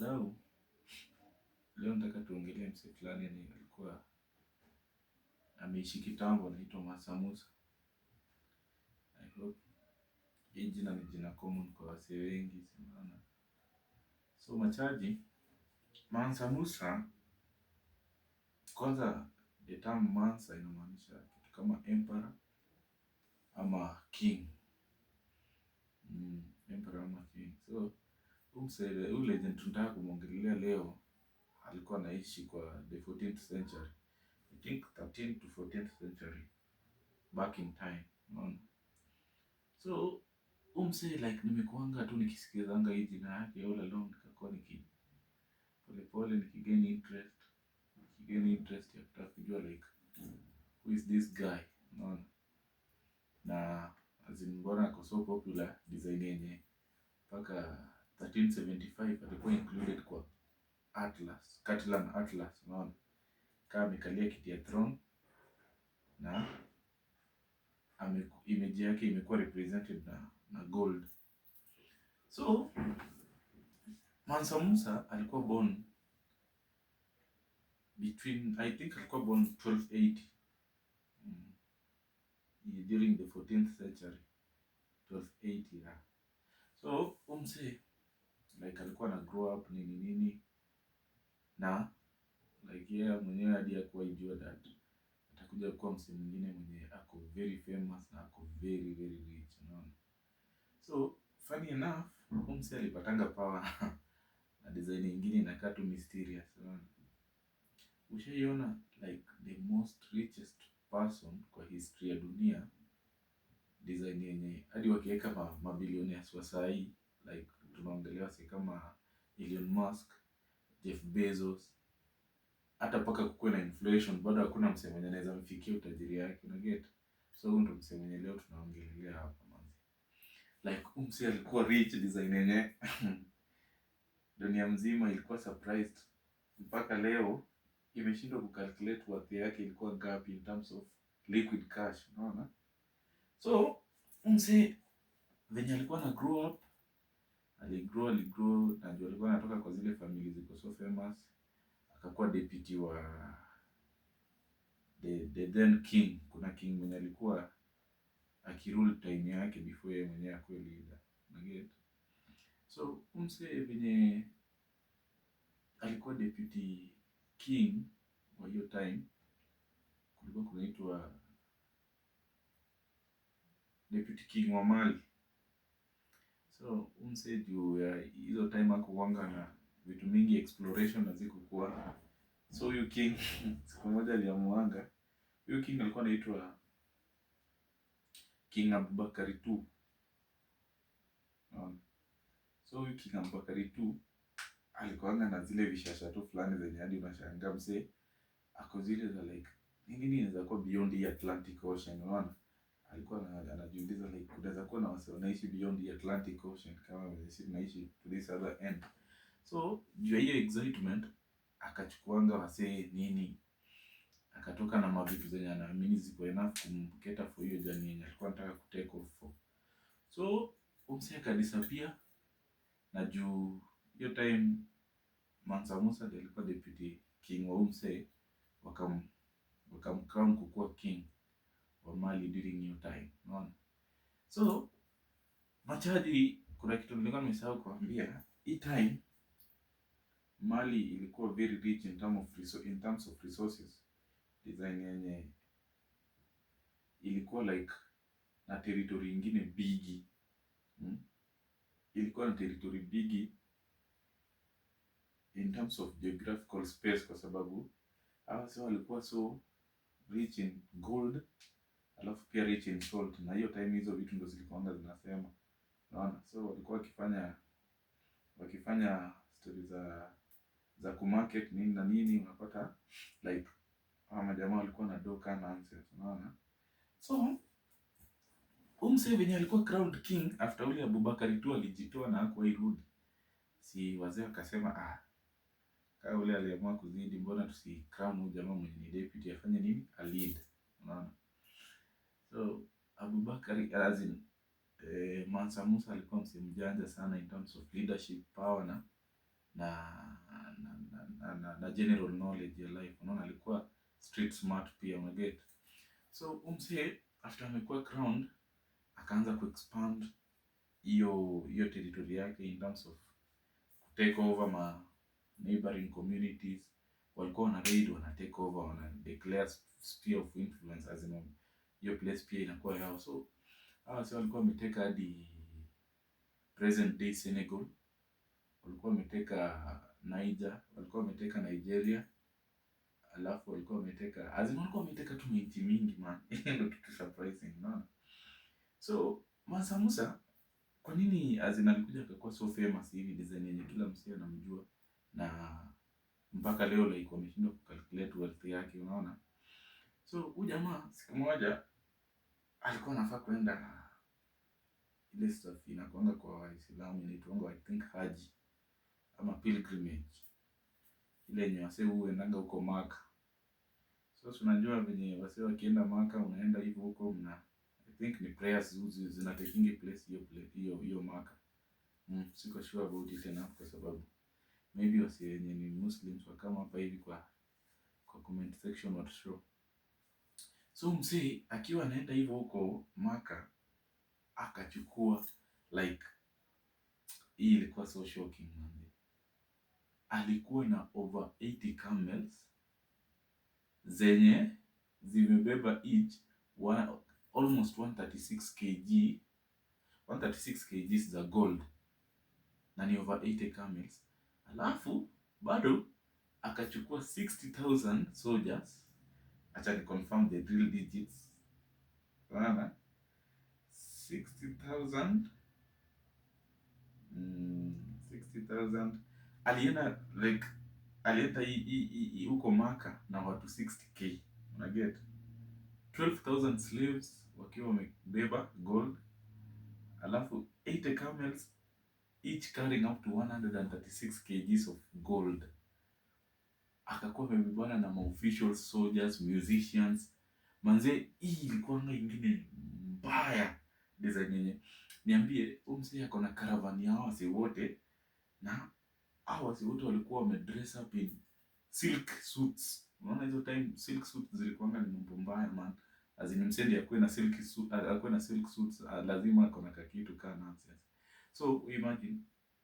Wadau, leo nataka tuongelee msee fulani ni alikuwa ameishi kitambo, anaitwa Mansa Musa. I hope hii jina ni jina common kwa wasee wengi, si unaona? So machaji, Mansa Musa, kwanza the term Mansa inamaanisha kitu kama emperor ama king. Emperor ama king. So huyu msee, huyu legend tunataka kumwongelelea leo alikuwa anaishi kwa the 14th century. I think 13th to 14th century back in time. Unaona? So huyu msee, like, nimekuanga tu nikisikizanga hii jina yake all along, nikakuwa niki polepole nikigain interest ya kutaka kujua, like, who is this guy, unaona? Na as in, mbona ako so popular design yenye mpaka 1375 alikuwa included kwa Atlas, Catalan Atlas, unaona? Kama amekalia kiti ya throne na image yake imekuwa represented na gold. So Mansa Musa alikuwa born between, I think alikuwa born 1280, during the 14th century, 1280, yeah. So msee, like, alikuwa na grow up nini nini, na like yeye mwenyewe hadi hakuwa ijua that atakuja kuwa msee mwingine mwenye ako very famous na ako very very rich, unaona? So funny enough, huyu msee alipatanga power na design ingine inakaa tu mysterious, unaona? Ushaiona, like, the most richest person kwa history ya dunia, design yenye hadi wakiweka mabilionaires wa sahii, like tunaongelea wase kama Elon Musk, Jeff Bezos, hata mpaka kukuwe na inflation, bado hakuna msee mwenye anaweza mfikia utajiri yake, unaget? So huyu ndo msee mwenye leo tunaongelelea hapa, manze. Like, huyu msee alikuwa rich design yenye dunia mzima ilikuwa surprised, mpaka leo imeshindwa kucalculate worth yake ilikuwa ngapi in terms of liquid cash, unaona? So msee venye alikuwa na grow up, aligrow, najua alikuwa anatoka kwa zile family ziko so famous, akakuwa deputy wa the then king. Kuna king mwenye alikuwa akirule time yake before yeye mwenyewe akuwe leader, unaget? So msee venye alikuwa deputy king wa hiyo time, kulikuwa kunaitwa deputy king wa Mali. So msee, juu ya hizo time hakuwanga na vitu mingi, exploration hazikukuwa. So huyu king siku moja aliamuanga, huyu king alikuwa anaitwa King Abubakari II. Unaona? So huyu King Abubakari II alikuwanga na zile vishasha tu fulani zenye hadi unashangaa msee ako zile za, like, ni nini inaweza kuwa beyond the Atlantic Ocean, unaona? Alikuwa anajiuliza, like, kunaweza kuwa na wase wanaishi beyond the Atlantic Ocean kama venye sisi tunaishi to this other end. So juu ya hiyo excitement akachukuanga wasee nini, akatoka na mavitu zenye anaamini ziko enough kumcater for hiyo journey yenye alikuwa anataka kutake off for. So msee akadisappear, na juu hiyo time Mansa Musa ndiye alikuwa deputy king wa msee, wakamcrown kukuwa king wa Mali during hiyo time, unaona? So machaji, kuna kitu nilikuwa nimesahau kuambia. Hii time Mali ilikuwa very rich in terms of resources, design yenye ilikuwa like na territory ingine bigi, Ilikuwa na territory bigi in terms of geographical space, kwa sababu hawa sio walikuwa so rich in gold, alafu pia rich in salt, na hiyo time hizo vitu ndo zilikuwanga zinasema, unaona? So walikuwa wakifanya stori za kumarket nini na nini, unapata like hawa majamaa walikuwa na do ka nonsense, unaona? So huyu msee venye alikuwa crowned king after ule Abubakari tu alijitoa na hakuwahi rudi, si wazee wakasema, "Ah, kama ule aliamua kuzidi, mbona tusi crown huyu jamaa mwenye ni deputy afanye nini, a lead?" Unaona? So Abubakari, as in, Mansa Musa alikuwa msee mjanja sana in terms of leadership power na na general knowledge ya life. Unaona, alikuwa street smart pia, unaget? So umsee after amekuwa crowned, akaanza kuexpand hiyo territory yake in terms of take over ma neighboring communities. Walikuwa wana raid, wana take over, wana declare sphere of influence, as in hiyo place pia inakuwa yao. So hawa si walikuwa wameteka hadi present day Senegal, walikuwa wameteka Niger, walikuwa wameteka Nigeria, alafu walikuwa wameteka, as in walikuwa wameteka tu nchi mingi, man. Hiyo ndio kitu surprising, unaona? So Mansa Musa, kwa nini, as in, alikuja akakuwa so famous hivi design yenye kila msee anamjua na mpaka leo like wameshindwa kucalculate wealth yake, unaona? So huyu jamaa siku moja alikuwa anafaa kwenda ile stuff inakuanga kwa Waislamu, inaitwanga, I think, haji ama pilgrimage, ile yenye wasee huendanga huko Maka. So si unajua venye wasee wakienda Maka, unaenda hivyo huko, mna, I think ni prayers zina taking place hiyo Maka. Siko sure about it enough kwa sababu maybe wasee wenye ni Muslims wakama hapa hivi kwa comment section watushow. So msee akiwa anaenda hivyo huko Maka akachukua, like, hii ilikuwa so shocking, man. Alikuwa na over 80 camels zenye zimebeba each one, almost 136 kg, 136 kgs za gold, na ni over 80 camels. Alafu bado akachukua 60,000 soldiers. Acha ni confirm the real digits. Unaona? 60,000, 60,000. Alienda, like, alienda hii huko Maka na watu 60K, unaget? 12,000 slaves wakiwa wamebeba gold, alafu 80 camels each carrying up to 136 kgs of gold. Akakuwa amebebana na maofficials, soldiers, musicians. Manze, hii ilikuwanga ingine mbaya design yenye niambie huyu msee ako na caravan ya hawa wasee wote, na hawa wasee wote walikuwa wamedress up in silk suits. Unaona hizo time silk suits zilikuwanga ni mambo mbaya, man. As in msee ndiye akuwe na silk suit, akuwe na silk suits, lazima ako na kakitu ka nonsense. So imagine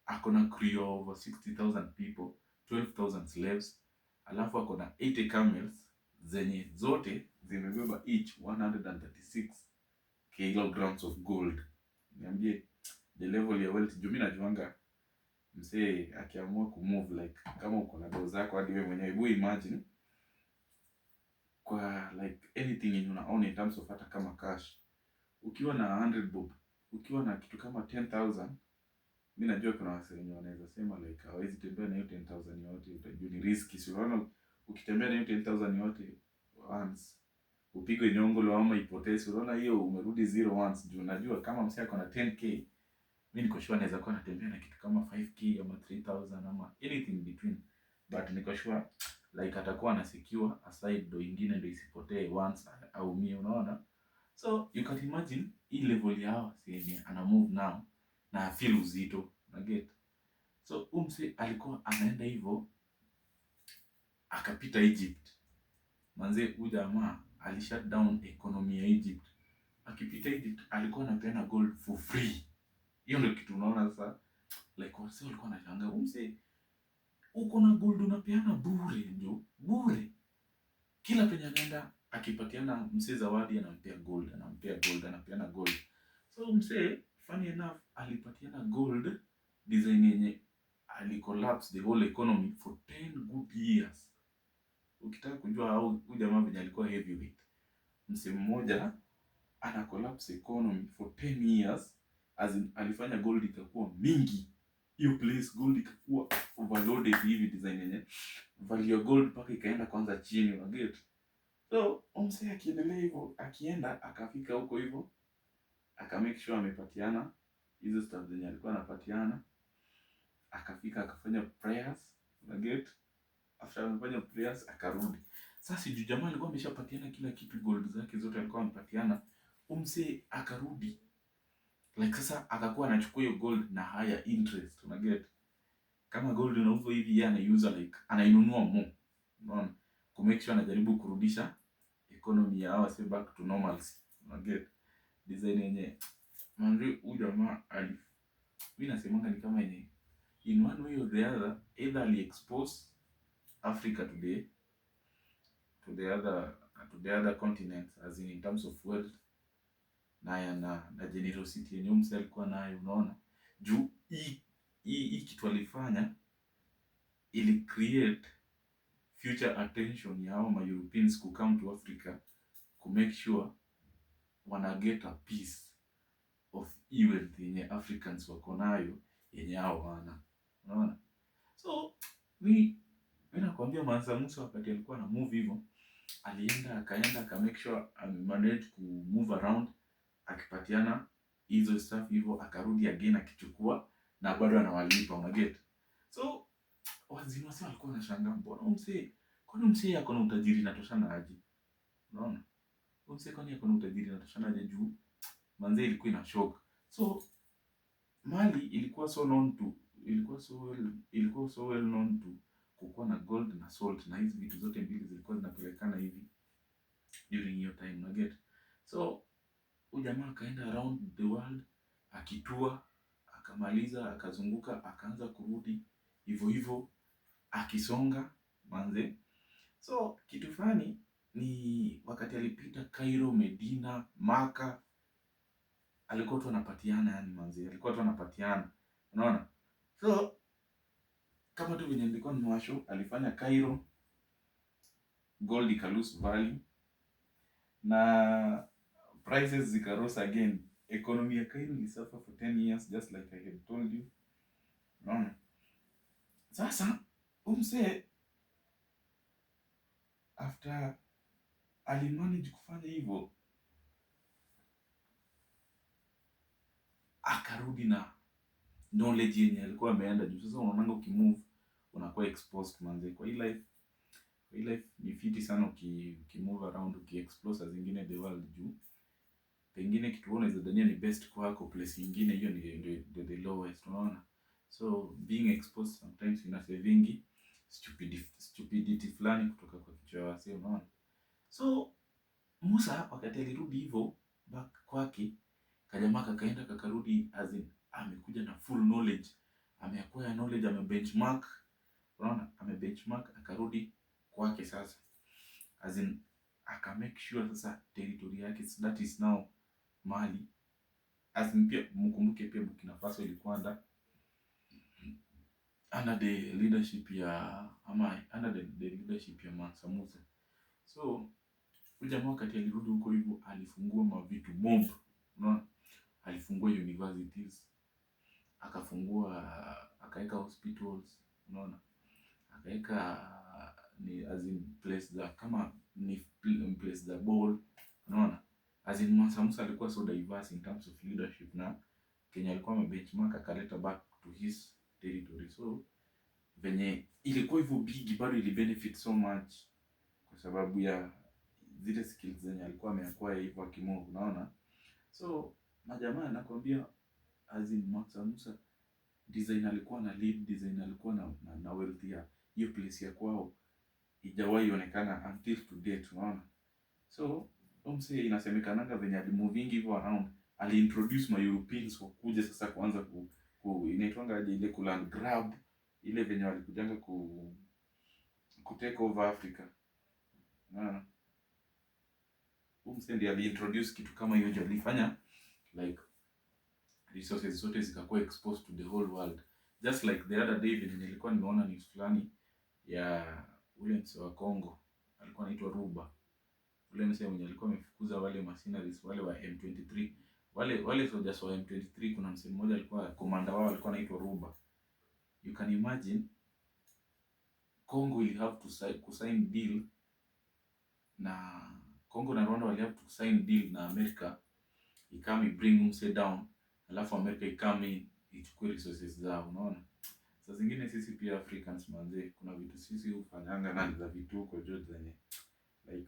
ako na crew of over 60,000 people, 12,000 slaves, alafu ako na 80 camels zenye zote zimebeba each 136 kilograms of gold. Niambie the level ya wealth. Juu mi najuanga msee akiamua kumove, like kama uko na doo zako, hadi wewe mwenyewe hebu imagine kwa like anything yenye una own in terms of hata kama cash, ukiwa na 100 bob, ukiwa na kitu kama 10,000, mi najua kuna wasee wenye wanaweza sema like hawezi tembea na hiyo 10,000 yote, utajua ni risky. Si unaona ukitembea na hiyo 10,000 yote once upigwe nyongolo ama ipotee, si unaona hiyo umerudi zero once? Juu najua kama msee ako na 10K, mi niko sure anaweza kuwa anatembea na kitu kama 5K ama 3000 ama anything between, but niko sure like atakuwa ana secure aside do ingine ndo isipotee once aumie, unaona? So you can imagine hii level ya hawa si yenye ana move now na feel uzito, una get? So umse alikuwa anaenda hivyo akapita Egypt. Manze, huyu jamaa ali shut down economy ya Egypt. Akipita Egypt alikuwa anapeana gold for free. Hiyo ndio kitu unaona sasa, like wase walikuwa wanashangaa, umse uko na gold unapeana bure, jo, bure. Kila penye anaenda akipatiana msee zawadi, anampea gold, anampea gold, anapeana gold. So msee, funny enough, alipatiana gold design yenye alicollapse the whole economy for 10 good years. Ukitaka kujua au huyu jamaa venye alikuwa heavyweight, msee mmoja ana collapse economy for 10 years, as in alifanya gold ikakuwa mingi hiyo place, gold ikakuwa overloaded hivi design yenye value ya gold mpaka ikaenda kwanza chini, unaget? So msee akiendelea hivyo, akienda akafika huko hivyo, aka make sure amepatiana hizo stuff zenye alikuwa anapatiana, akafika akafanya prayers, unaget? After amefanya prayers akarudi. Sasa juu jamaa alikuwa ameshapatiana kila kitu, gold zake zote alikuwa amepatiana, umse akarudi, like sasa akakuwa anachukua hiyo gold na higher interest, unaget? Kama gold inauzwa hivi, yeye anaiuza like anainunua more, unaona, ku make sure anajaribu kurudisha economy ya hawa back to normalcy. Unaget design yenye manzi huyu jamaa ali, mimi nasemanga ni kama yenye in one way or the other, either ali expose Africa to the other continents, as in terms of wealth na generosity yenye huyu msee alikuwa nayo, unaona, juu hii kitu alifanya ili create future attention ya hao ma Europeans ku come to Africa ku make sure wana get a piece of hii wealth yenye Africans wako nayo yenye hao wana, unaona. So mi nakwambia Mansa Musa wakati alikuwa na move hivyo, alienda akaenda aka make sure amemanage ku move around akipatiana hizo stuff hivyo, akarudi again akichukua na bado anawalipa, unaget. So wazini wase walikuwa wanashangaa, mbona huyu msee, kwani huyu msee ako na utajiri inatoshana aje? Unaona, huyu msee kwani ako na utajiri inatoshana aje? Juu manze ilikuwa ina shock. So Mali ilikuwa so well known to kukuwa na gold na salt, na hizi vitu zote mbili zilikuwa zinapelekana hivi during hiyo time, unaget. So huyu jamaa akaenda around the world akitua, akamaliza, akazunguka, akaanza kurudi hivyo hivyo akisonga manze. So kitu funny ni wakati alipita Cairo, Medina, Maka, alikuwa tu anapatiana, yani manze, alikuwa tu anapatiana, unaona. So kama tu venye nilikuwa nimewashow, alifanya Cairo, gold ikalose value na prices zikarose again. Economy ya Cairo ilisuffer for 10 years, just like I had told you, unaona. Sasa huyu msee after alimanage kufanya hivyo, akarudi na knowledge yenye alikuwa ameenda juu. Sasa unaonanga ukimove unakuwa exposed manze. Kwa hii life ni fiti sana ukimove around, ukiexplore saa zingine the world, juu pengine kitu wewe unaweza dhania ni best kwako, place nyingine hiyo ni ndio the lowest, unaona. So being exposed sometimes ina savingi stupidity fulani kutoka kwa kichwa ya wasee, unaona. So Musa wakati alirudi hivyo back kwake, kajamaa kakaenda kakarudi, as in amekuja na full knowledge, ameacquire knowledge, amebenchmark, unaona, amebenchmark, akarudi kwake sasa, as in aka make sure sasa territory yake, that is now Mali. As in pia mkumbuke pia Burkina Faso ilikuwa under the leadership ya ama under the leadership ya Mansa Musa. So huyu jamaa wakati alirudi huko hivyo alifungua mavitu mob, unaona, alifungua universities, akafungua, akaweka hospitals, unaona, akaweka ni as in place za kama ni place za ball, unaona. As in Mansa Musa alikuwa so diverse in terms of leadership, na Kenya alikuwa amebenchmark akaleta back to his territory. So venye ilikuwa hivyo big, bado ili benefit so much kwa sababu ya zile skills zenye alikuwa ameacquire hivyo akimove, unaona. So majamaa nakwambia, as in Mansa Musa design alikuwa na lead design, alikuwa na wealth ya hiyo place ya kwao ijawahi onekana until to date, unaona. So msee inasemekananga venye alimovingi hivyo around, aliintroduce ma Europeans wakuja sasa kuanza ku inaitwanga aje ile ku land grab ile venye walikujanga ku take over Africa, unaona. Huyu msee ndiye aliintroduce kitu kama hiyo, juu alifanya like resources zote zikakuwa exposed to the whole world, just like the other day venye nilikuwa nimeona news fulani ya ule msee wa Congo alikuwa anaitwa Ruba, ule msee mwenye alikuwa amefukuza wale mercenaries wale wa M23, wale soldiers wa M23. Kuna msee mmoja alikuwa commander wao alikuwa anaitwa Ruba. You can imagine Congo ili have to sign, kusign deal na Congo na Rwanda wali have to sign deal na America ikame bring mse down, alafu America ikame ichukue resources zao, unaona. Saa zingine sisi pia Africans manze, kuna vitu sisi hufanyanga na za vituko jo zenye like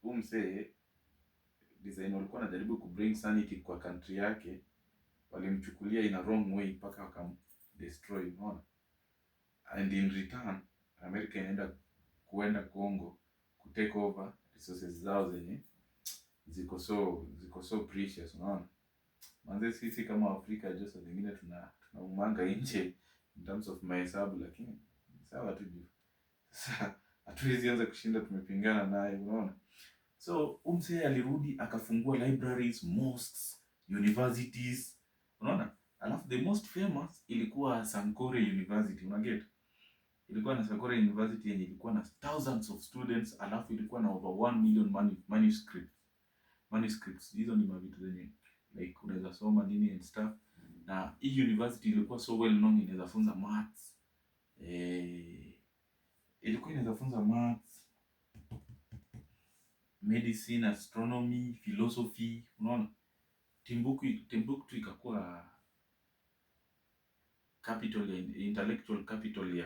huu msee design walikuwa wanajaribu ku bring sanity kwa country yake, walimchukulia in a wrong way mpaka wakam destroy, unaona. And in return America inaenda kuenda Congo kutake over resources zao zenye ziko so precious, unaona? Manze, sisi kama Afrika jo, saa zingine tunaumanga nje in terms of mahesabu, lakini sawa tu juu sasa hatuwezi anza kushinda tumepingana naye, unaona? So msee alirudi akafungua libraries, mosques, universities, unaona? Alafu the most famous ilikuwa Sankore University, unaget? Ilikuwa na Sankore University yenye ilikuwa na thousands of students, alafu ilikuwa na over 1 million manuscripts. Hizo ni mavitu zenye like unaweza soma nini and stuff. Na hii university ilikuwa so well known, inaweza funza maths, ilikuwa inaweza funza maths, medicine, astronomy, philosophy, unaona? Timbuktu ikakuwa capital ya intellectual capital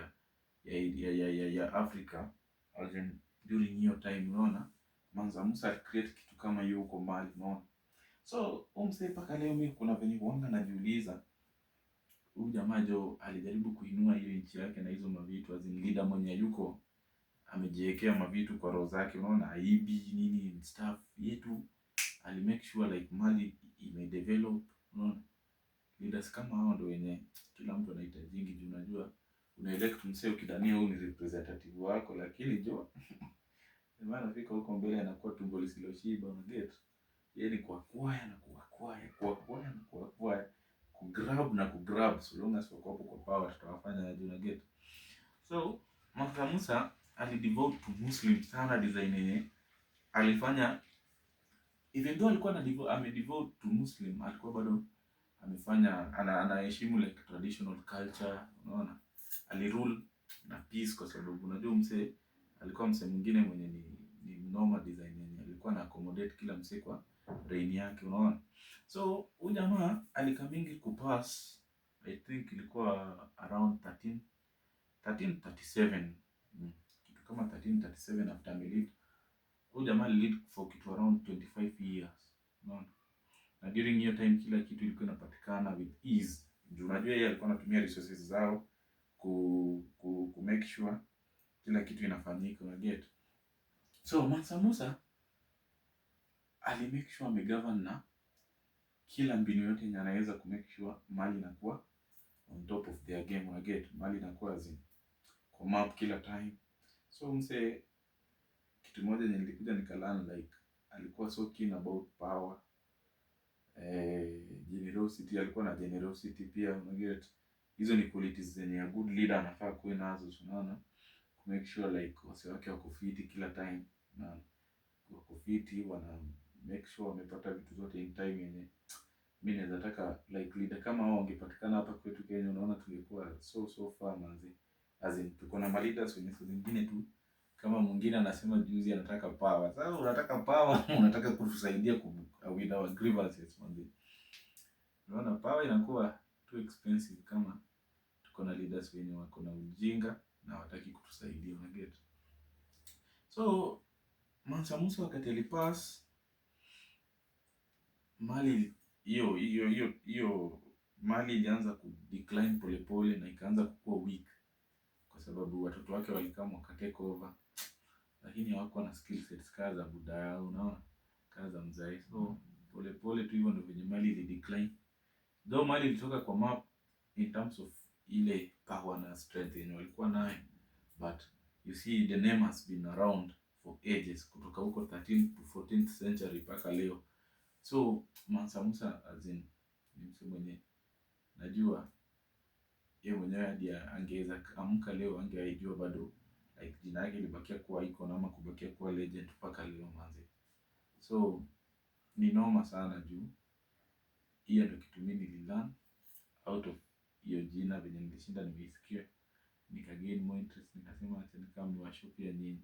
ya Africa, as in during hiyo time, unaona? Mansa Musa alicreate kitu kama hiyo huko Mali, unaona? So huyu msee, mpaka leo mimi kuna venye huanga najiuliza, huyu jamaa jo alijaribu kuinua hiyo nchi yake na hizo mavitu, as in leader mwenye yuko amejiwekea mavitu kwa roho zake, unaona, aibi nini and stuff yetu, ali make sure like Mali imedevelop, unaona? Leaders kama hao ndio wenye kila mtu anahitajingi, juu unajua una elect msee ukidhania huyu ni representative wako, lakini jo jamaa anafika huko mbele anakuwa tumbo lisiloshiba, unaget? Yeye ni kuacquire na kuacquire, kuacquire na kuacquire, kugrab na kugrab. So long as wako hapo kwa power, tutawafanya aje, unaget? So Mansa Musa alidevote to Muslim sana, design yenye alifanya, even though alikuwa amedevote to Muslim, alikuwa bado amefanya anaheshimu like traditional culture, unaona? Alirule na peace kwa sababu unajua msee alikuwa msee mwingine mwenye ni mnoma, design yenye alikuwa na accommodate kila msee kwa reign yake, unaona? So huyu jamaa alikamingi kupass, I think ilikuwa around 13 1337, kitu kama 1337, after amelead. Huyu jamaa alilead for kitu around 25 years, unaona? Na during hiyo time kila kitu ilikuwa inapatikana with ease, juu unajua yeye alikuwa anatumia resources zao ku make sure kila kitu inafanyika, unaget? So Mansa Musa ali make sure amegovern na kila mbinu yote yenye anaweza ku make sure Mali inakuwa on top of their game, unaget? Mali inakuwa as in kwa map kila time. So mse, kitu moja yenye nilikuja nikalearn, like alikuwa so keen about power, generosity, alikuwa na generosity pia, unaget? Hizo ni qualities zenye a good leader anafaa kuwe nazo, unaona? Ku make sure like wase wake wako fiti kila time na wako fiti, wana make sure wamepata vitu zote in time, yenye mi naweza taka like leader kama hao wangepatikana hapa kwetu Kenya, unaona tungekuwa so so far, manzi. As in tuko na maleaders wenye saa zingine tu, kama mwingine anasema juzi anataka power. Sasa unataka power, unataka kutusaidia with our grievances, manzi? Unaona power inakuwa too expensive kama tuko na leaders wenye wako na ujinga na hawataki kutusaidia, unaget? So Mansa Musa wakati alipass, Mali hiyo Mali ilianza ku decline polepole na ikaanza kukua weak kwa sababu watoto wake walikam wakatake over, lakini hawakuwa na skill sets kaa za buda yao, unaona, kaa za mzai. So polepole tu hivyo ndio venye Mali ili decline, though Mali ilitoka kwa map in terms of ile power na strength yenye walikuwa nayo, but you see the name has been around for ages, kutoka huko 13th to 14th century mpaka leo. So Mansa Musa, as in, ni mtu mwenye najua ye mwenyewe hadi angeweza amka leo angeaijua bado like jina yake ilibakia kuwa icon ama kubakia kuwa legend mpaka leo, manze. So ni noma sana juu hiyo ndio kitu mimi nililearn out of hiyo jina, venye nilishinda nimeisikia, nikagain more interest, nikasema acha nikam niwashow pia nyinyi.